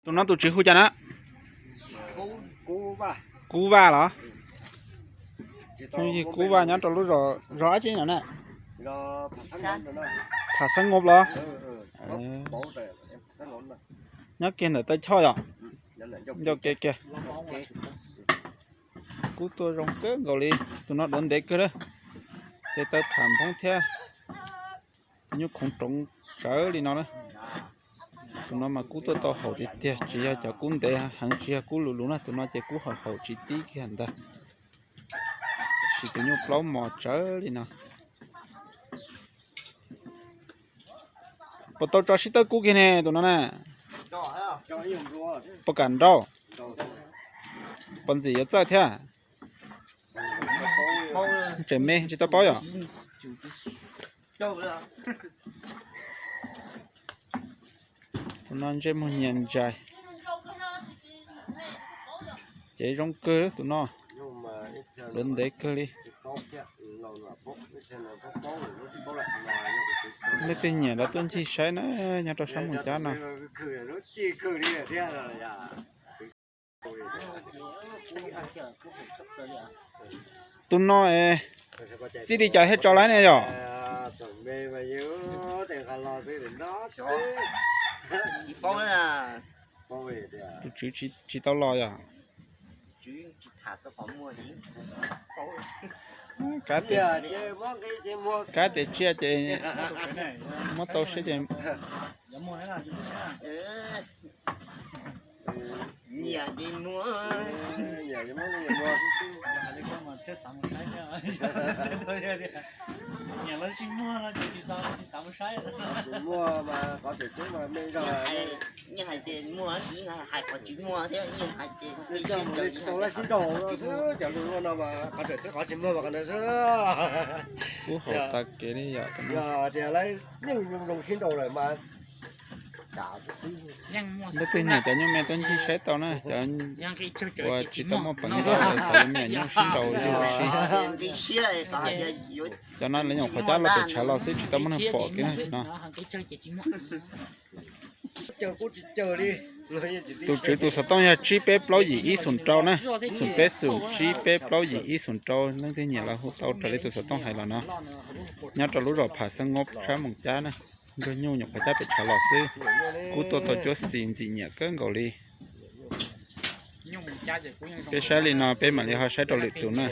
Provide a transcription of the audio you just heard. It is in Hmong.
Tus no tus tswv hu cas na? Kub Vaj los? Hu Kub Vaj nyob rau lub zos, zos dab tsi no na? Pham Xab Ngob los? Nyob kiag ntawm Tawb Choj yom? Ncauj ke kiag. Kub tuaj zoo kawg nkaus li. Tus no duav ntev kawg lawm. Tes taw pham nphoob thiab. Tus nyuj khoov roov tsawv li no na. Tus no mas kub tuaj tau haum tiag tiag, tsis yog cov kub ntev heev, tsis yog kub luv luv na, tus no ces kub haum haum tsis tib kiag ntag. Tab sis tus nyuj plaub mos tsawv li no. Puas tau tso sib tawb kub kiag ne tus no na? Puas kam nrauj? Puas ntxim yuav txawj thiab? Tseem me tsis tau paub yom? Tus no ntsej muag nyias ntsais. Cev zoo kawg tus no. Duav ntev kawg li. Leej twg nyiam los tuaj ncig saib na, nyob rau sab Moos Cab no. Tus no es txij li cas thiaj tso laib ne yom? Tus tswv tsis tau los yom? Kab tias tsiaj ces muab tau siab ces Kub haum tag kev li yom. Leej twg nyiam cov nyuj me tuaj ncig saib tau na, cov uas tsis tau muaj peev ntaub xav yuav me nyuj sib nraus yug si. Cov no lawv nyuam qhuav cab los pem tshav los xwb, tsis tau muaj neeg pom kiag no. Tus tswv tus xov tooj yog tsib peb plaub yim ib xum rau na, xum peb xum tsib peb plaub yim ib xum rau, leej twg nyiam los hu tau raws li tus xov tooj hais los no. Nyob rau lub zos Pham Xab Ngob sab Moos Cab na. Ntsuag nyuj nyuam qhuav cab pem tshav los xwb, kub tuaj tau cuab xis ntxim nyiam kawg nkaus li. Peb saib li no peb mam li ho saib rau lwm tus na.